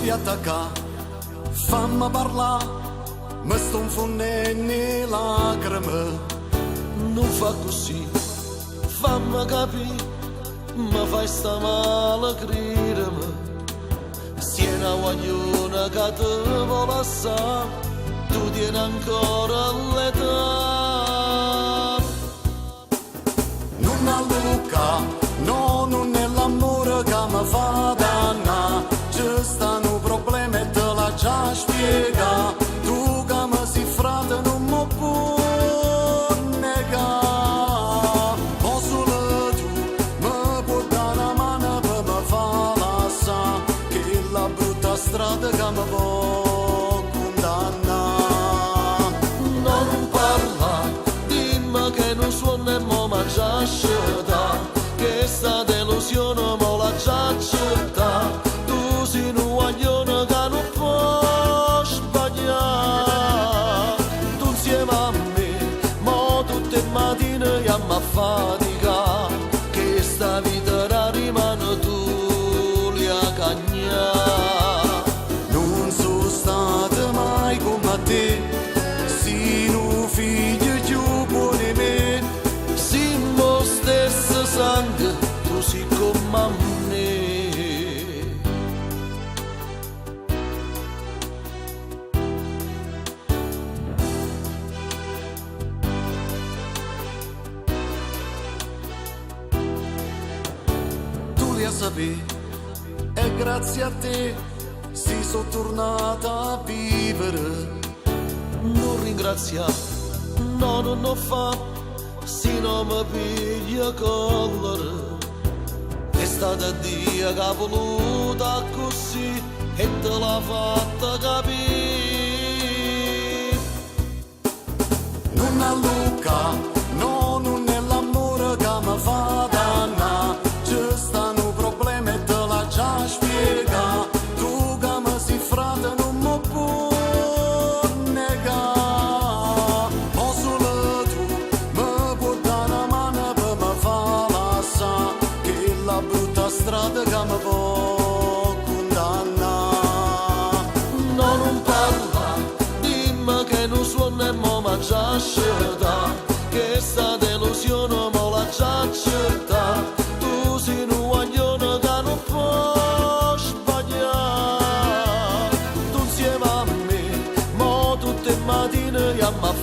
Riattaccà, fammi parlà, mi sto 'nfunnenno 'e lacreme. Nun fa così, fammi capì, mi fai sta male, credimi. Se è una guagliona che ti vuole lasciare, tu tieni ancora l'età. Nun alluccà, no, nun è l'amore che mi fa dannà. Ce sta un problema e te l'ho già spiegato. Tu che mi sei frate non mi puoi negare. Ma solo tu mi puoi dare una mano per mi far lasciare che la brutta strada che mi può condannare. Non parla, dimmi che non suona e mo mangia scelta, che sta delusione mo la già accetta. Tu sei un guaglione che non può sbagliare. Tu insieme a me, mo tutte le mattine chiama a fatica, che sta vita rimane tu li a cagnà. Non sono stato mai come te, sei un figlio più buono di me. Simmo stesso sangue, tu sei come a me. Tu li sapere, e grazie a te si sono tornata a vivere. Non ringraziare, no, non lo fa, se non mi piglia collera. È stata Dio che ha voluto così e te l'ha fatta capire. Non alluccà, no, non è l'amore che mi fa dannà. Ce sta un problema e te l'ho già spiegato. Tu che mi sei frate non mi puoi negare. Ma solo tu mi puoi dare una mano per mi far lasciare che la brutta strada che mi può condannare. No, non parla, dimmi che non suona e mo mangia scelta, che sta delusione mo la già accetta. Tu sei un guaglione che non può sbagliare. Tu insieme a me, mo tutte le mattine chiama a